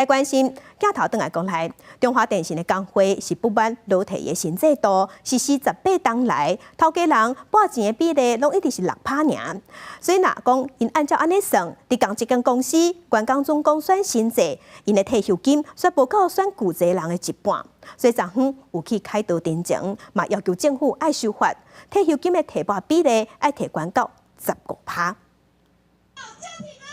來關心鏡頭轉來講來，中華電信的工會是不滿勞退的新制度實施18冬來，頭家人撥錢的比例攏一直是6趴爾。所以若講𪜶按照按呢算，佇仝一間公司員工總共選薪制，𪜶的退休金煞無夠選舊制人的一半。所以昨昏有去凱道陳情，嘛要求政府愛修法，退休金的提撥比例愛提懸到15趴。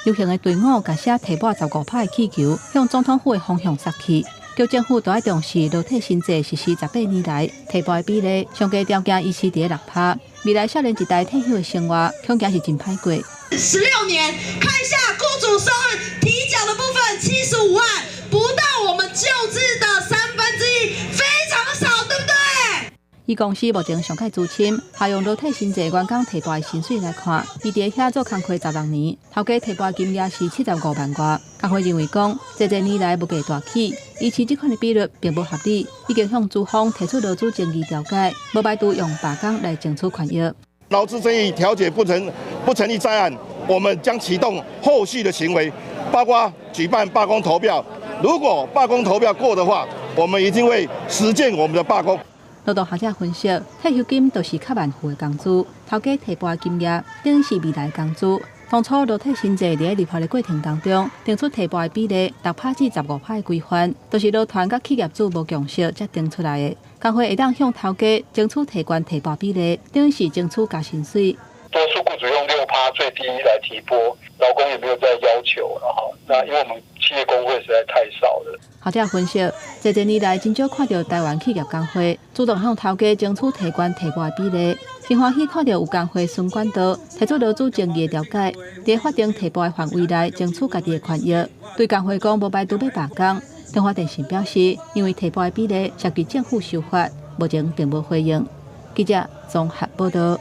遊行的隊伍共寫提撥15趴的氣球，向總統府的方向殺去。叫政府都愛重視勞退新制實施18年來提撥的比例，上低條件維持佇六趴。未來少年一代退休的生活，恐驚是真歹過。16年，看一下雇主收入提繳的部分75萬，不到我們舊制的1/3，非常少，對不對？伊公司目前上蓋資深，還用勞退新制員工提撥的薪水來看，伊佇遐做工課16年，頭家提撥金額是75萬外。工會認為講，這濟年來物價大起，維持這款的比率並無合理，已經向資方提出勞資爭議調解，無排除用罷工來爭取權益。勞資爭議調解不成不成立在案，我們將啟動後續的行為，包括舉辦罷工投票。如果罷工投票過的話，我們一定會實踐我們的罷工。勞動學者分析，退休金都是較慢付的工資，頭家提撥金額等於是未來工資。當初勞退新制佇立法的過程當中，定出提撥的比例6趴至15趴的規範，都是勞團佮企業主無共識才定出來的。工會會當向頭家爭取提懸提撥比例，等於是爭取加薪水。多數雇主用6趴最低來提撥，勞工也沒有再要求了哈。那因為我們企業工會實在太少了。學者分析，這幾年來真少看著台灣企業工會主動向頭家爭取提懸提撥比例，真歡喜看著有工會循管道提出勞資爭議的調解，佇法定提撥的範圍內爭取家己的權益。對工會講無排除欲罷工，中華電信表示，因為提撥的比例涉及政府修法，目前並無回應。記者綜合報道。